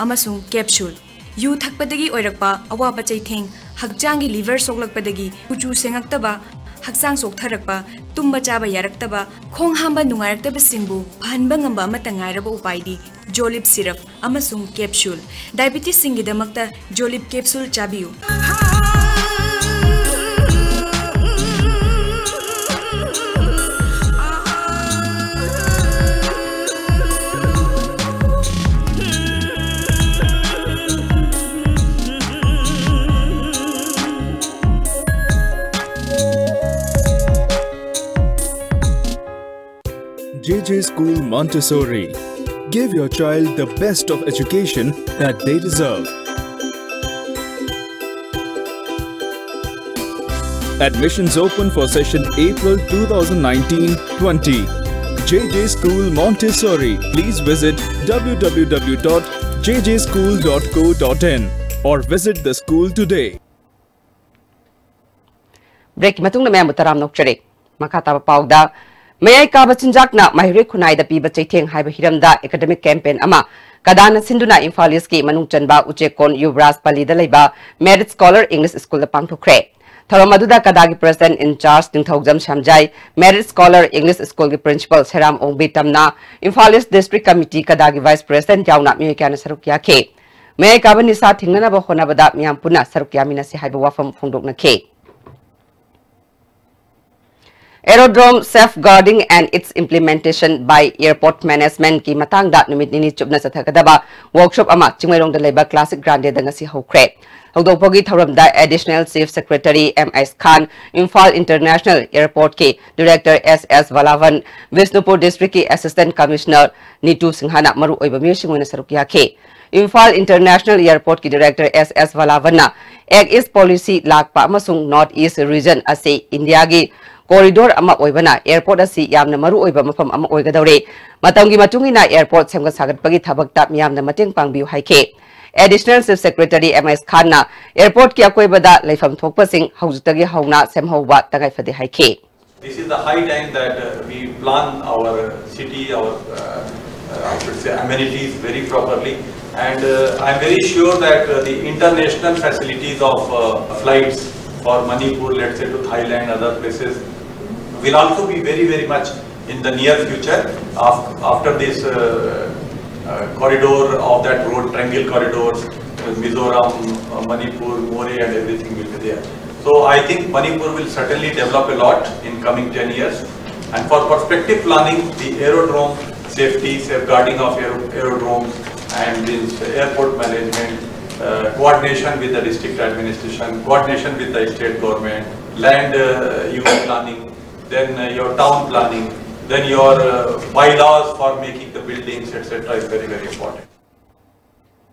ꯑꯃꯁꯨꯡ capsule꯫ U ꯊꯛꯄꯗꯒꯤ ꯑꯣꯏꯔꯛꯄ ꯑꯋꯥꯕ ꯆꯩꯊꯦꯡ, ꯍꯛꯆꯥꯡꯒꯤ liver ꯁꯣꯛꯂꯛꯄꯗꯒꯤ ꯀꯨꯆꯨ ꯁꯦꯡꯉꯛꯇꯕ, ꯍꯛꯆꯥꯡ ꯆꯣꯛꯊꯔꯛꯄ, ꯇꯨꯝꯕ ꯆꯥꯕ ꯌꯥꯔꯛꯇꯕ, ꯈꯣꯡ ꯍꯥꯝꯕ ꯅꯨꯡꯉꯥꯏꯔꯛꯇꯕꯁꯤꯡꯕꯨ ꯐꯍꯟꯕ ꯉꯝꯕ ꯑꯃꯠꯇ ꯉꯥꯏꯔꯕ ꯎꯄꯥꯏꯗꯤ Jolib syrup ꯑꯃꯁꯨꯡ capsule꯫ Diabetesꯁꯤꯡꯒꯤꯗꯃꯛꯇ Jolib capsule ꯆꯥꯕꯤꯌꯨ꯫ J J School Montessori. Give your child the best of education that they deserve. Admissions open for session April two thousand nineteen twenty. J J School Montessori. Please visit w w w dot j j school dot co dot in or visit the school today. Breakꯀꯤ ꯃꯇꯨꯡꯗ ꯃꯌꯥꯝꯕꯨ ꯇꯔꯥꯝꯅ ꯑꯣꯛꯆꯔꯤ꯫ ꯃꯈꯥ ꯇꯥꯕ ꯄꯥꯎꯗ, ꯃꯌꯥꯏ ꯀꯥꯕ ꯆꯤꯟꯖꯥꯛꯅ ꯃꯍꯩꯔꯣꯏ ꯈꯨꯟꯅꯥꯏꯗ ꯄꯤꯕ ꯆꯩꯊꯦꯡ ꯍꯥꯏꯕ ꯍꯤꯔꯝꯗ academic campaign ꯑꯃ ꯀꯗꯥꯅ ꯁꯤꯟꯗꯨꯅ ꯏꯝꯐꯥꯜ ꯏꯁꯀꯤ ꯃꯅꯨꯡ ꯆꯟꯕ ꯎꯆꯦꯛꯀꯣꯟ ꯌꯨꯕꯔꯥꯖ ꯄꯜꯂꯤꯗ ꯂꯩꯕ Merit Scholar English Schoolꯗ ꯄꯥꯡꯊꯣꯛꯈ꯭ꯔꯦ꯫ ꯊꯧꯔꯝ ꯑꯗꯨꯗ ꯀꯗꯥꯒꯤ President in Charge Ningthoujam Shyamjai, Merit Scholar English Schoolꯒꯤ Principal ꯁꯦꯔꯥꯝ ꯑꯣꯡꯕꯤ ꯇꯝꯅ, Imphal East District Committee ꯀꯗꯥꯒꯤ Vice President ꯌꯥꯎꯅ ꯃꯤꯑꯣꯏ ꯀꯌꯥꯅ ꯁꯔꯨꯛ ꯌꯥꯈꯤ꯫ ꯃꯌꯥꯏ ꯀꯥꯕ ꯅꯤꯁꯥ ꯊꯤꯡꯅꯅꯕ ꯍꯣꯠꯅꯕꯗ ꯃꯤꯌꯥꯝ ꯄꯨꯟꯅ ꯁꯔꯨꯛ ꯌꯥꯃꯤꯟꯅꯁꯤ ꯍꯥꯏꯕ ꯋꯥꯐꯝ ꯐꯣꯡꯗꯣꯛꯅꯈꯤ꯫ Aerodrome Safeguarding and its Implementation by Airport Managementꯀꯤ ꯃꯇꯥꯡꯗ ꯅꯨꯃꯤꯠ ꯅꯤꯅꯤ ꯆꯨꯞꯅ ꯆꯠꯊꯒꯗꯕ workshop ꯑꯃ ꯆꯤꯡꯃꯩꯔꯣꯡꯗ ꯂꯩꯕ Classic Grandeꯗ ꯉꯁꯤ ꯍꯧꯈ꯭ꯔꯦ꯫ ꯍꯧꯗꯣꯛꯄꯒꯤ ꯊꯧꯔꯝꯗ Additional Chief Secretary M S Khan, Imphal International Airportꯀꯤ Director S S Valavan, Bishnupur Districtꯀꯤ Assistant Commissioner ꯅꯤꯇꯨ ꯁꯤꯡꯍꯅ ꯃꯔꯨꯑꯣꯏꯕ ꯃꯤꯑꯣꯏꯁꯤꯡ ꯑꯣꯏꯅ ꯁꯔꯨꯛ ꯌꯥꯈꯤ꯫ Imphal International Airportꯀꯤ Director S S Valavanꯅ Act East Policy ꯂꯥꯛꯄ ꯑꯃꯁꯨꯡ North East Region ꯑꯁꯤ ꯏꯟꯗꯤꯌꯥꯒꯤ corridor ꯑꯃ ꯑꯣꯏꯕꯅ airport ꯑꯁꯤ ꯌꯥꯝꯅ ꯃꯔꯨꯑꯣꯏꯕ ꯃꯐꯝ ꯑꯃ ꯑꯣꯏꯒꯗꯧꯔꯦ꯫ ꯃꯇꯝꯒꯤ ꯃꯇꯨꯡ ꯏꯟꯅ airport ꯁꯦꯝꯒꯠ ꯁꯥꯒꯠꯄꯒꯤ ꯊꯕꯛꯇ ꯃꯤꯌꯥꯝꯅ ꯃꯇꯦꯡ ꯄꯥꯡꯕꯤꯌꯨ ꯍꯥꯏꯈꯤ꯫ Additional Chief Secretary M S Khanꯅ airportꯀꯤ ꯑꯀꯣꯏꯕꯗ ꯂꯩꯐꯝ ꯊꯣꯛꯄꯁꯤꯡ ꯍꯧꯖꯤꯛꯇꯒꯤ ꯍꯧꯅ ꯁꯦꯝꯍꯧꯕ ꯇꯉꯥꯏ ꯐꯗꯦ ꯍꯥꯏꯈꯤ꯫ This is the high time that uh, we plan our city, our uh, uh, I should say amenities very properly, and uh, I'm very sure that uh, the international facilities of uh, flights for Manipur, let's say to Thailand, other places, will also be very, very much in the near future af- after this uh, uh, corridor of that road, triangle corridor, uh, Mizoram, uh, Manipur, Moreh, and everything will be there. So I think Manipur will certainly develop a lot in coming ten years. And for prospective planning, the aerodrome safety, safeguarding of aer- aerodromes, and this airport management, uh, coordination with the district administration, coordination with the state government, land uh, use planning, then uh, your town planning, then your uh, bylaws for making the buildings, et cetera is very, very important.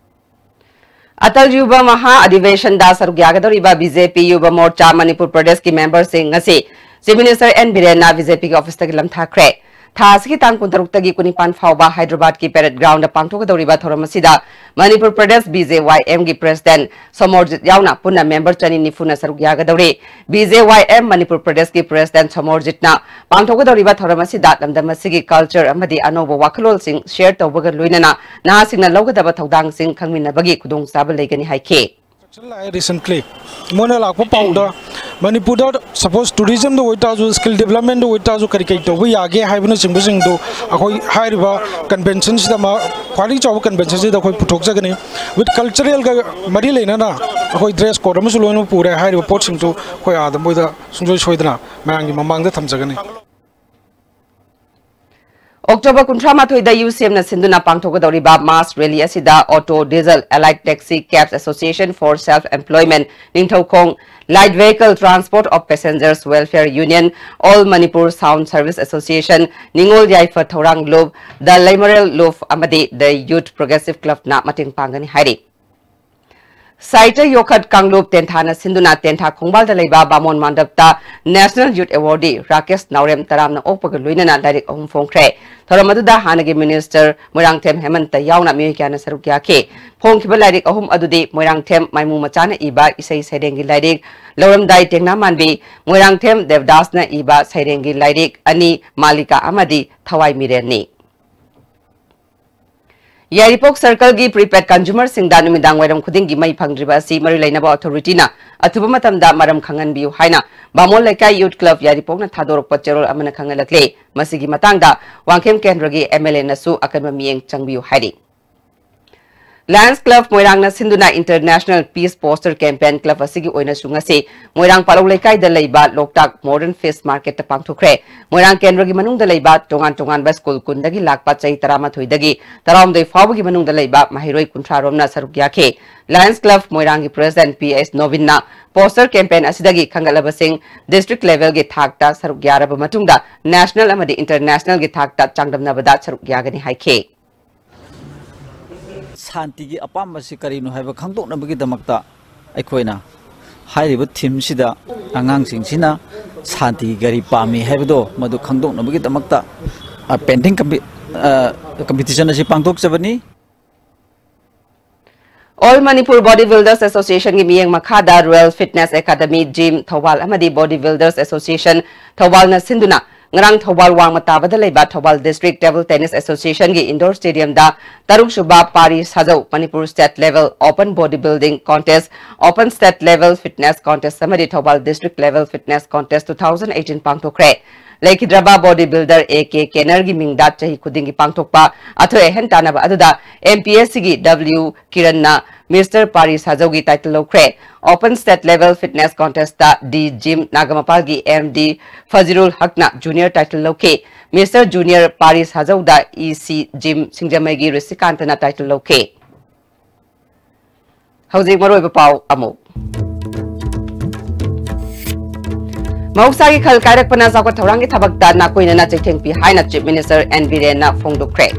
Atal ꯌꯨꯕ ꯃꯍꯥ ꯑꯙꯤꯕꯦꯁꯟꯗ ꯁꯔꯨꯛ ꯌꯥꯒꯗꯧꯔꯤꯕ B J P Yuva Morcha Manipur ꯄ꯭ꯔꯗꯦꯁꯀꯤ ꯃꯦꯝꯕꯔꯁꯤꯡ ꯉꯁꯤ chief minister N ꯕꯤꯔꯦꯟꯅ B J ꯄꯤꯒꯤ ꯑꯣꯐꯤꯁꯇꯒꯤ ꯂꯝꯊꯥꯈ꯭ꯔꯦ꯫ ꯊꯥ ꯑꯁꯤꯒꯤ ꯇꯥꯡ ꯀꯨꯟꯇꯔꯨꯛꯇꯒꯤ ꯀꯨꯟꯅꯤꯄꯥꯟ ꯐꯥꯎꯕ ꯍꯥꯏꯗ꯭ꯔꯕꯥꯗꯀꯤ ꯄꯦꯔꯦꯗ ꯒ꯭ꯔꯥꯎꯟꯗ ꯄꯥꯡꯊꯣꯛꯀꯗꯧꯔꯤꯕ ꯊꯧꯔꯝ ꯑꯁꯤꯗ ꯃꯅꯤꯄꯨꯔ ꯄ꯭ꯔꯗꯦꯁ ꯕꯤ ꯖꯦ ꯋꯥꯏ ꯑꯦꯝꯒꯤ ꯄ꯭ꯔꯦꯁꯤꯗꯦꯟꯠ ꯁꯣꯃꯣꯔꯖꯤꯠ ꯌꯥꯎꯅ ꯄꯨꯟꯅ ꯃꯦꯝꯕꯔ ꯆꯅꯤ ꯅꯤꯐꯨꯅ ꯁꯔꯨꯛ ꯌꯥꯒꯗꯧꯔꯤ꯫ ꯕꯤ ꯖꯦ ꯋꯥꯏ ꯑꯦꯝ ꯃꯅꯤꯄꯨꯔ ꯄ꯭ꯔꯗꯦꯁꯀꯤ ꯄ꯭ꯔꯦꯁꯤꯗꯦꯟꯠ ꯁꯣꯃꯣꯔꯖꯤꯠꯅ ꯄꯥꯡꯊꯣꯛꯀꯗꯧꯔꯤꯕ ꯊꯧꯔꯝ ꯑꯁꯤꯗ ꯂꯝꯗꯝ ꯑꯁꯤꯒꯤ ꯀꯜꯆꯔ ꯑꯃꯗꯤ ꯑꯅꯧꯕ ꯋꯥꯈꯜꯂꯣꯟꯁꯤꯡ ꯁꯤꯌꯔ ꯇꯧꯕꯒ ꯂꯣꯏꯅꯅ ꯅꯍꯥꯁꯤꯡꯅ ꯂꯧꯒꯗꯕ ꯊꯧꯗꯥꯡꯁꯤꯡ ꯈꯪꯃꯤꯟꯅꯕꯒꯤ ꯈꯨꯗꯣꯡꯆꯥꯕ ꯂꯩꯒꯅꯤ ꯍꯥꯏꯈꯤ꯫ Recently ꯃꯣꯏꯅ ꯂꯥꯛꯄ ꯄꯥꯎꯗ ꯃꯅꯤꯄꯨꯔꯗ ꯁꯄꯣꯁ ꯇꯨꯔꯤꯖꯝꯗ ꯑꯣꯏꯇꯥꯔꯁꯨ, ꯁ꯭ꯀꯤꯜ ꯗꯦꯕꯂꯞꯃꯦꯟꯗ ꯑꯣꯏꯇꯥꯔꯁꯨ, ꯀꯔꯤ ꯀꯔꯤ ꯇꯧꯕ ꯌꯥꯒꯦ ꯍꯥꯏꯕꯅꯆꯤꯡꯕꯁꯤꯡꯗꯨ ꯑꯩꯈꯣꯏ ꯍꯥꯏꯔꯤꯕ ꯀꯟꯚꯦꯟꯁꯟꯁꯤꯗ ꯃ- ꯈ꯭ꯋꯥꯏꯗꯒꯤ ꯆꯥꯎꯕ ꯀꯟꯚꯦꯟꯁꯟꯁꯤꯗ ꯑꯩꯈꯣꯏ ꯄꯨꯊꯣꯛꯆꯒꯅꯤ꯫ ꯋꯤꯠ ꯀꯜꯆꯔꯦꯜꯒ ꯃꯔꯤ ꯂꯩꯅꯅ ꯑꯩꯈꯣꯏ ꯗ꯭ꯔꯦꯁ ꯀꯣꯗ ꯑꯃꯁꯨ ꯂꯣꯏꯅꯃꯛ ꯄꯨꯔꯦ꯫ ꯍꯥꯏꯔꯤꯕ ꯄꯣꯠꯁꯤꯡꯗꯨ ꯑꯩꯈꯣꯏ ꯑꯥꯗ ꯃꯣꯏꯗ ꯁꯨꯡꯁꯣꯏ ꯁꯣꯏꯗꯅ ꯃꯌꯥꯝꯒꯤ ꯃꯃꯥꯡꯗ ꯊꯝꯖꯒꯅꯤ꯫ ꯑꯣꯛꯇꯣꯕꯔ ꯀꯨꯟꯊ꯭ꯔꯥ ꯃꯥꯊꯣꯏꯗ ꯌꯨ ꯁꯤ ꯑꯦꯝꯅ ꯁꯤꯟꯗꯨꯅ ꯄꯥꯡꯊꯣꯛꯀꯗꯧꯔꯤꯕ ꯃꯥꯁ ꯔꯦꯂꯤ ꯑꯁꯤꯗ auto, diesel, elite taxi, cabs association for self employment, Ningthoukhong, light vehicle transport of passengers welfare union, All Manipur sound service association, ꯅꯤꯉꯣꯜ ꯌꯥꯏꯐ ꯊꯧꯔꯥꯡ ꯂꯨꯞ, ꯗ ꯂꯩꯃꯔꯦꯜ ꯂꯨꯞ ꯑꯃꯗꯤ ꯗ ꯌꯨꯠ ꯄ꯭ꯔꯣꯒ꯭ꯔꯦꯁꯤꯚ ꯀ꯭ꯂꯕꯅ ꯃꯇꯦꯡ ꯄꯥꯡꯒꯅꯤ ꯍꯥꯏꯔꯤ꯫ ꯁꯥꯍꯤꯇ꯭ꯌ ꯌꯣꯈꯠ ꯀꯥꯡꯂꯨꯞ ꯇꯦꯟꯊꯥꯅ ꯁꯤꯟꯗꯨꯅ ꯇꯦꯟꯊꯥ ꯈꯣꯡꯕꯥꯜꯗ ꯂꯩꯕ ꯕꯥꯃꯣꯟ ꯃꯟꯗꯞꯇ National Youth Awardee ꯔꯥꯀꯦꯁ ꯅꯥꯎꯔꯦꯝ ꯇꯔꯥꯝꯅ ꯑꯣꯛꯄꯒ ꯂꯣꯏꯅꯅ ꯂꯥꯏꯔꯤꯛ ꯑꯍꯨꯝ ꯐꯣꯡꯈ꯭ꯔꯦ꯫ ꯊꯧꯔꯝ ꯑꯗꯨꯗ ꯍꯥꯟꯅꯒꯤ ꯃꯤꯅꯤꯁꯇꯔ ꯃꯣꯏꯔꯥꯡꯊꯦꯝ ꯍꯦꯃꯟꯇ ꯌꯥꯎꯅ ꯃꯤꯑꯣꯏ ꯀꯌꯥꯅ ꯁꯔꯨꯛ ꯌꯥꯈꯤ꯫ ꯐꯣꯡꯈꯤꯕ ꯂꯥꯏꯔꯤꯛ ꯑꯍꯨꯝ ꯑꯗꯨꯗꯤ ꯃꯣꯏꯔꯥꯡꯊꯦꯝ ꯃꯥꯏꯃꯨ ꯃꯆꯥꯅ ꯏꯕ ꯏꯁꯩ ꯁꯩꯔꯦꯡꯒꯤ ꯂꯥꯏꯔꯤꯛ, ꯂꯧꯔꯝꯗꯥꯏ ꯇꯦꯡꯅꯥ ꯃꯥꯟꯕꯤ, ꯃꯣꯏꯔꯥꯡꯊꯦꯝ ꯗꯦꯕꯗꯥꯁꯅ ꯏꯕ ꯁꯩꯔꯦꯡꯒꯤ ꯂꯥꯏꯔꯤꯛ ꯑꯅꯤ, ꯃꯥꯂꯤꯀꯥ ꯑꯃꯗꯤ ꯊꯋꯥꯏ ꯃꯤꯔꯦꯜꯅꯤ꯫ ꯌꯥꯏꯔꯤꯄꯣꯛ ꯁꯔꯀꯜꯒꯤ prepaid consumerꯁꯤꯡꯗ ꯅꯨꯃꯤꯗꯥꯡ ꯋꯥꯏꯔꯝ ꯈꯨꯗꯤꯡꯒꯤ ꯃꯩ ꯐꯪꯗ꯭ꯔꯤꯕ ꯑꯁꯤ ꯃꯔꯤ ꯂꯩꯅꯕ authorityꯅ ꯑꯊꯨꯕ ꯃꯇꯝꯗ ꯃꯔꯝ ꯈꯪꯍꯟꯕꯤꯌꯨ ꯍꯥꯏꯅ ꯕꯥꯃꯣꯟ ꯂꯩꯀꯥꯏ Youth Club ꯌꯥꯏꯔꯤꯄꯣꯛꯅ ꯊꯥꯗꯣꯔꯛꯄ ꯆꯦꯔꯣꯜ ꯑꯃꯅ ꯈꯪꯍꯜꯂꯛꯂꯤ꯫ ꯃꯁꯤꯒꯤ ꯃꯇꯥꯡꯗ ꯋꯥꯡꯈꯦꯝ ꯀꯦꯟꯗ꯭ꯔꯒꯤ MLAꯅꯁꯨ ꯑꯀꯟꯕ ꯃꯤꯠꯌꯦꯡ ꯆꯪꯕꯤꯌꯨ ꯍꯥꯏꯔꯤ꯫ Lions Club ꯃꯣꯏꯔꯥꯡꯅ ꯁꯤꯟꯗꯨꯅ International Peace Poster Campaign club ꯑꯁꯤꯒꯤ ꯑꯣꯏꯅꯁꯨ ꯉꯁꯤ ꯃꯣꯏꯔꯥꯡ ꯄꯥꯂꯧ ꯂꯩꯀꯥꯏꯗ ꯂꯩꯕ ꯂꯣꯛꯇꯥꯛ Modern Fish Marketꯇ ꯄꯥꯡꯊꯣꯛꯈ꯭ꯔꯦ꯫ ꯃꯣꯏꯔꯥꯡ ꯀꯦꯟꯗ꯭ꯔꯒꯤ ꯃꯅꯨꯡꯗ ꯂꯩꯕ ꯇꯣꯉꯥꯟ ꯇꯣꯉꯥꯟꯕ ꯁ꯭ꯀꯨꯜ ꯀꯨꯟꯗꯒꯤ ꯂꯥꯛꯄ ꯆꯍꯤ ꯇꯔꯥꯃꯥꯊꯣꯏꯗꯒꯤ ꯇꯔꯥꯍꯨꯝꯗꯣꯏ ꯐꯥꯎꯕꯒꯤ ꯃꯅꯨꯡꯗ ꯂꯩꯕ ꯃꯍꯩꯔꯣꯏ ꯀꯨꯟꯊ꯭ꯔꯥ ꯔꯣꯝꯅ ꯁꯔꯨꯛ ꯌꯥꯈꯤ꯫ Lions Club ꯃꯣꯏꯔꯥꯡꯒꯤ President P H ꯅꯣꯕꯤꯟꯅ poster campaign ꯑꯁꯤꯗꯒꯤ ꯈꯟꯒꯠꯂꯕꯁꯤꯡ district levelꯒꯤ ꯊꯥꯛꯇ ꯁꯔꯨꯛ ꯌꯥꯔꯕ ꯃꯇꯨꯡꯗ national ꯑꯃꯗꯤ internationalꯒꯤ ꯊꯥꯛꯇ ꯆꯥꯡꯗꯝꯅꯕꯗ ꯁꯔꯨꯛ ꯌꯥꯒꯅꯤ ꯍꯥꯏꯈꯤ꯫ ꯁꯥꯟꯇꯤꯒꯤ ꯑꯄꯥꯝꯕꯁꯤ ꯀꯔꯤꯅꯣ ꯍꯥꯏꯕ ꯈꯪꯗꯣꯛꯅꯕꯒꯤꯗꯃꯛꯇ ꯑꯩꯈꯣꯏꯅ ꯍꯥꯏꯔꯤꯕ themeꯁꯤꯗ ꯑꯉꯥꯡꯁꯤꯡꯁꯤꯅ ꯁꯥꯟꯇꯤꯒꯤ ꯀꯔꯤ ꯄꯥꯝꯃꯤ ꯍꯥꯏꯕꯗꯣ ꯃꯗꯨ ꯈꯪꯗꯣꯛꯅꯕꯒꯤꯗꯃꯛꯇ painting competition ꯑꯁꯤ ꯄꯥꯡꯊꯣꯛꯆꯕꯅꯤ꯫ All Manipur Body Builders Associationꯒꯤ ꯃꯤꯠꯌꯦꯡ ꯃꯈꯥꯗ Royal Fitness Academy Gym Thoubal ꯑꯃꯗꯤ Body Builders Association ꯊꯧꯕꯥꯜꯅ ꯁꯤꯟꯗꯨꯅ ꯉꯔꯥꯡ ꯊꯧꯕꯥꯜ ꯋꯥꯡꯃ ꯇꯥꯕꯗ ꯂꯩꯕ Thoubal District Table Tennis Associationꯒꯤ indoor stadiumꯗ ꯇꯔꯨꯛ ꯁꯨꯕ ꯄꯥꯔꯤ ꯁꯥꯖꯧ Manipur State Level Open Body Building Contest, Open State Level Fitness Contest ꯑꯃꯗꯤ Thoubal District Level Fitness Contest two thousand eighteen ꯄꯥꯡꯊꯣꯛꯈ꯭ꯔꯦ꯫ ꯂꯩꯈꯤꯗ꯭ꯔꯕ body builder A K ꯀꯦꯅꯔꯒꯤ ꯃꯤꯡꯗ ꯆꯍꯤ ꯈꯨꯗꯤꯡꯒꯤ ꯄꯥꯡꯊꯣꯛꯄ ꯑꯊꯣꯏ ꯑꯍꯦꯟ ꯇꯥꯟꯅꯕ ꯑꯗꯨꯗ M P S Cꯒꯤ W ꯀꯤꯔꯟꯅ Mister ꯄꯥꯔꯤ ꯁꯥꯖꯧꯒꯤ title ꯂꯧꯈ꯭ꯔꯦ꯫ Open State Level Fitness Contestꯇ D Gym ꯅꯥꯒꯃꯄꯥꯜꯒꯤ M D ꯐꯖꯤꯔꯨꯜ ꯍꯛꯅ junior title ꯂꯧꯈꯤ꯫ Mister Junior ꯄꯥꯔꯤ ꯁꯥꯖꯧꯗ E C Gym ꯁꯤꯡꯖꯃꯩꯒꯤ ꯔꯤꯁꯤꯀꯥꯟꯇꯅ title ꯂꯧꯈꯤ꯫ ꯍꯧꯖꯤꯛ ꯃꯔꯨꯑꯣꯏꯕ ꯄꯥꯎ ꯑꯃꯨꯛ꯫ ꯃꯍꯧꯁꯥꯒꯤ ꯈꯜ ꯀꯥꯏꯔꯛꯄꯅ ꯆꯥꯎꯈꯠ ꯊꯧꯔꯥꯡꯒꯤ ꯊꯕꯛꯇ ꯅꯥꯀꯣꯏꯅꯅ ꯆꯩꯊꯦꯡ ꯄꯤ ꯍꯥꯏꯅ Chief Minister N Birenꯅ ꯐꯣꯡꯗꯣꯛꯈ꯭ꯔꯦ꯫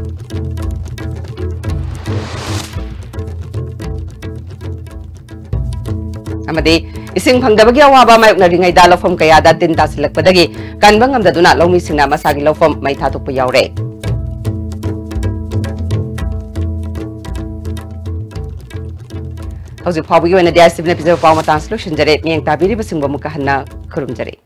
ꯑꯃꯗꯤ ꯏꯁꯤꯡ ꯐꯪꯗꯕꯒꯤ ꯑꯋꯥꯕ ꯃꯥꯌꯣꯛꯅꯔꯤꯉꯩꯗ ꯂꯧꯐꯝ ꯀꯌꯥꯗ ꯇꯤꯟ ꯇꯥꯁꯤꯜꯂꯛꯄꯗꯒꯤ ꯀꯟꯕ ꯉꯝꯗꯗꯨꯅ ꯂꯧꯃꯤꯁꯤꯡꯅ ꯃꯁꯥꯒꯤ ꯂꯧꯐꯝ ꯃꯩ ꯊꯥꯗꯣꯛꯄ ꯌꯥꯎꯔꯦ꯫ ꯍꯧꯖꯤꯛ ꯐꯥꯎꯕꯒꯤ ꯑꯣꯏꯅꯗꯤ ꯑꯥꯏ ꯁꯤ ꯕꯤꯅ ꯄꯤꯖꯕ ꯄꯥꯎ ꯃꯇꯥꯡꯁꯤ ꯂꯣꯏꯁꯤꯟꯖꯔꯦ꯫ ꯃꯤꯠꯌꯦꯡ ꯇꯥꯕꯤꯔꯤꯕꯁꯤꯡꯕꯨ ꯑꯃꯨꯛꯀ ꯍꯟꯅ ꯈꯨꯔꯨꯝꯖꯔꯤ꯫